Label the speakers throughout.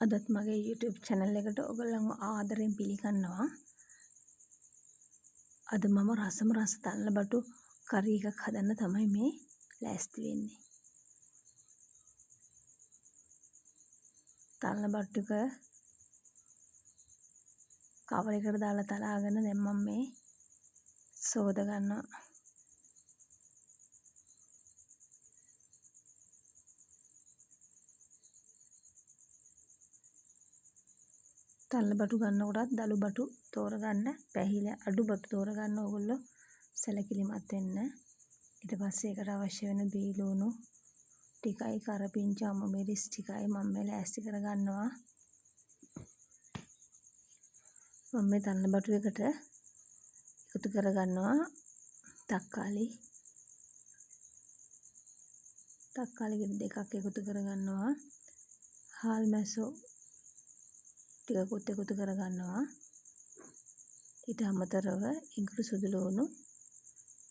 Speaker 1: අදත් මගේ YouTube channel එකට ඔයගොල්ලන්ව ආදරෙන් පිළිගන්නවා. අද මම රසම රස තලන බටු කරි එකක් හදන්න තමයි මේ ලෑස්ති වෙන්නේ. තලන බටු ටික කවර එකට දාලා තලාගෙන දැන් මම මේ සෝද ගන්නවා. තලන බටු ගන්නකොටත් දළු බටු තෝරගන්න, පැහිලා අඩු බටු තෝරගන්න ඕගොල්ලෝ සැලකිලිමත් වෙන්න. ඊට පස්සේ ඒකට අවශ්‍ය වෙන බීලුණු ටිකයි කරපිංචා අමු මිරිස් ටිකයි මම මේ ලෑස්ති කරගන්නවා. මම මේ තලන බටු එකට එකතු කරගන්නවා තක්කාලි. තක්කාලි ගෙඩි දෙකක් එකතු කරගන්නවා. හාල් මැසෝ ටිකකුත් එකතු කරගන්නවා. ඊට අමතරව ඉඟුරු සුදු ලුණු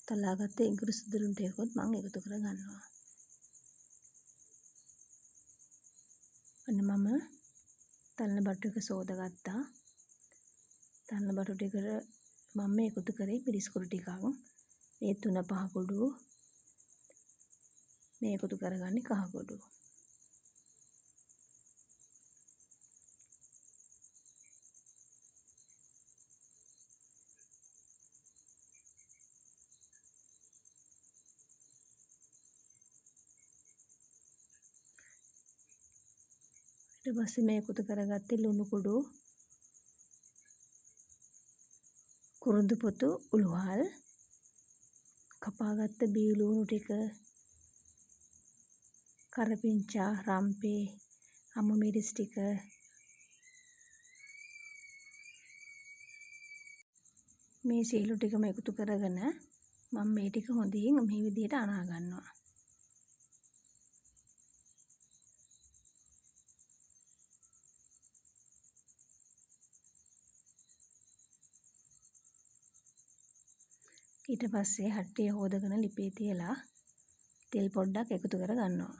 Speaker 1: තලාගත්ත ඉඟුරු සුදු ලුණු ටිකකුත් මම එකතු කරගන්නවා. ඔන්න මම තලන බටු එක සෝදගත්තා. තලන බටු ටිකට මම මේ එකතු කරේ මිරිස් කුඩු ටිකක්. මේ 3-5 කුඩු මේ එකතු කරගන්නේ කහ කුඩු. ඊට පස්සේ මේ එකතු කරගත්තේ ලුණු කුඩු, කුරුඳු පොතු, උළුහල්, කපාගත්ත බීලුණු ටික, කරපිංචා, රම්පේ, අමු මිරිස් ටික, මේ සියලු ටිකම එකතු කරගෙන මම මේ ටික හොඳින් මේ විදිහට අනා ගන්නවා. ඊට පස්සේ හට්ටිය හොදගෙන ලිපේ තියලා තෙල් පොඩ්ඩක් එකතු කර ගන්නවා.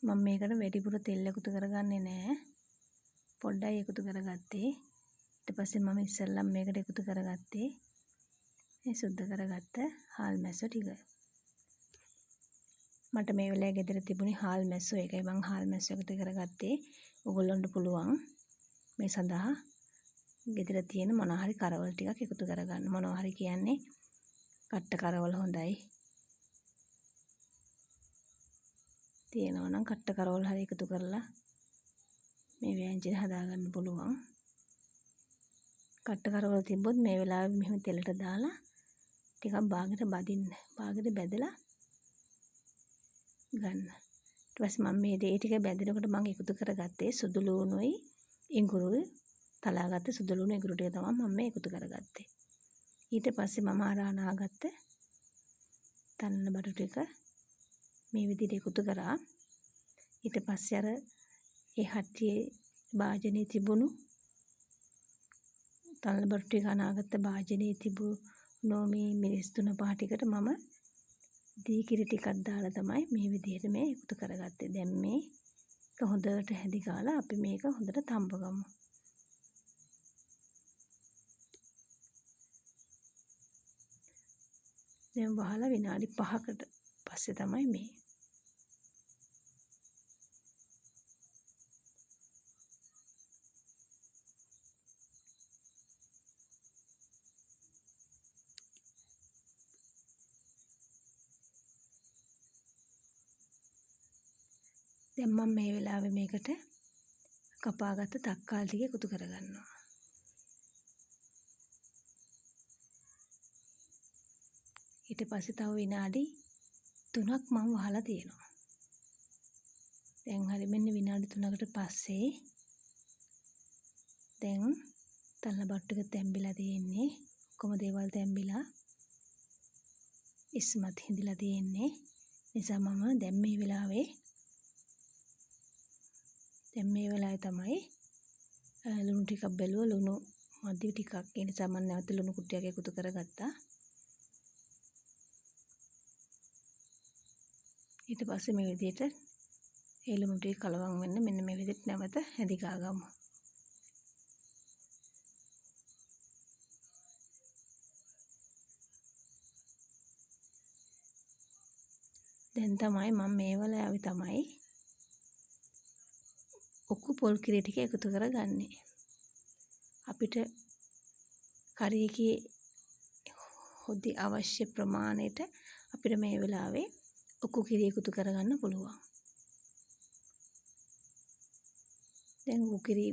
Speaker 1: මම මේකට වැඩිපුර තෙල් එකතු කරගන්නේ නෑ. පොඩ්ඩයි එකතු කරගත්තේ. ඊට පස්සේ මම ඉස්සෙල්ලම මේකට එකතු කරගත්තේ මේ සුද්ධ කරගත්ත හාල් මැස්සෝ ටික. මට මේ වෙලාවේ ගෙදර තිබුණේ හාල් මැස්සෝ. ඒකයි මං හාල් මැස්සෝ එකතු කරගත්තේ. ඔයගොල්ලන්ට පුළුවන් මේ සඳහා ගෙදර තියෙන මොන හරි කරවල ටිකක් එකතු කරගන්න. මොනවා හරි කියන්නේ කට්ට කරවල හොඳයි. තියෙනවා නම් කට්ට කරවල හරි එකතු කරලා මේ ව්‍යංජන හදාගන්න පුළුවන්. කට්ට කරවල තිබ්බොත් මේ වෙලාවේ මෙහෙම තෙලට දාලා ටිකක් බාගෙට බදින්න. බාගෙට බැදලා ගන්න. ඊට පස්සේ මම මේ දේ ටික බැදෙනකොට මම එකතු කරගත්තේ සුදු ලුණුයි ඉඟුරුයි තලාගත්ත සුදු ලුණු ඉඟුරු ටික තමයි මම මේ එකතු කරගත්තේ. ඊට පස්සේ මම අර අනාගත්ත තලන බටු ටික මේ විදිහට එකතු කරා. ඊට පස්සේ අර ඒ හට්ටියේ භාජනයේ තිබුණු තලන බටු ටික අනාගත්ත භාජනයේ තිබුණු මේ මිරිස් 3-5 ටිකට මම දී කිරි ටිකක් දාලා තමයි මේ විදිහට මේ එකතු කරගත්තේ. දැන් මේක හොඳට හැදි ගාලා අපි මේක හොඳට තඹගමු. දැන් වහලා විනාඩි 5කට පස්සේ තමයි මේ. දැන් මම මේ වෙලාවේ මේකට කපාගත්ත තක්කාලි ටික එකතු කරගන්නවා. ඊට පස්සේ තව විනාඩි 3ක් මම වහලා තියෙනවා. දැන් හරි මෙන්න විනාඩි 3කට පස්සේ දැන් තලන බට්ටු ටික තැම්බිලා තියෙන්නේ. ඔක්කොම දේවල් තැම්බිලා ඉස්මත් හිඳිලා තියෙන්නේ. නිසා මම දැන් මේ වෙලාවේ තමයි ලුණු ටිකක් බැලුවා. ලුණු මදි ටිකක්. ඒ නිසා මම නැවත ලුණු කුට්ටියක් එකතු කරගත්තා. ඊට පස්සේ මේ විදිහට ඒ ලුණු ටික කලවම් වෙන්න මෙන්න මේ විදිහට නැවත හැඳි ගාගමු. දැන් තමයි මම මේ වෙලාවේ තමයි ඔකු පොල් කිරි ටික එකතු කරගන්නේ. අපිට කරි එකේ හොදි අවශ්‍ය ප්‍රමාණයට අපිට මේ වෙලාවේ ඔකු කිරි එකතු කරගන්න පුළුවන්. දැන් ඔකු කිරි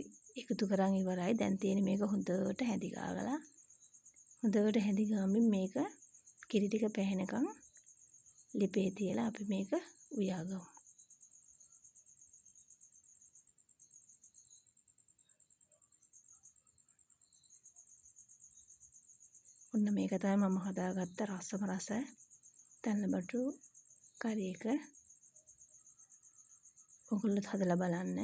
Speaker 1: එකතු කරන් ඉවරයි. දැන් තියෙන්නේ මේක හොඳට හැඳි ගාගලා හොඳට හැඳි ගාමින් මේක කිරි ටික පැහෙනකන් ලිපේ තියලා අපි මේක උයාගමු. ඔන්න මේක තමයි මම හදාගත්ත රසම රස තැල්ලබටු කරි එක. ඔයගොල්ලොත් හදලා බලන්න.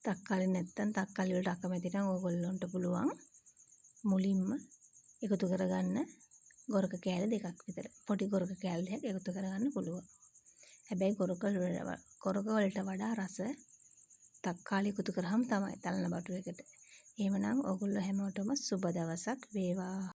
Speaker 1: තක්කාලි නැත්තම් තක්කාලි වලට අකමැති නම් ඕගොල්ලොන්ට පුළුවන් මුලින්ම එකතු කරගන්න ගොරක කෑලි දෙකක් විතර. පොඩි ගොරක කෑලි දෙකක් එකතු කරගන්න පුළුවන්. හැබැයි ගොරක වලට වඩා රස තක්කාලි එකතු කරාම තමයි තලන බටු එකට. එහෙමනම් ඔයගොල්ලෝ හැමෝටම සුබ දවසක් වේවා.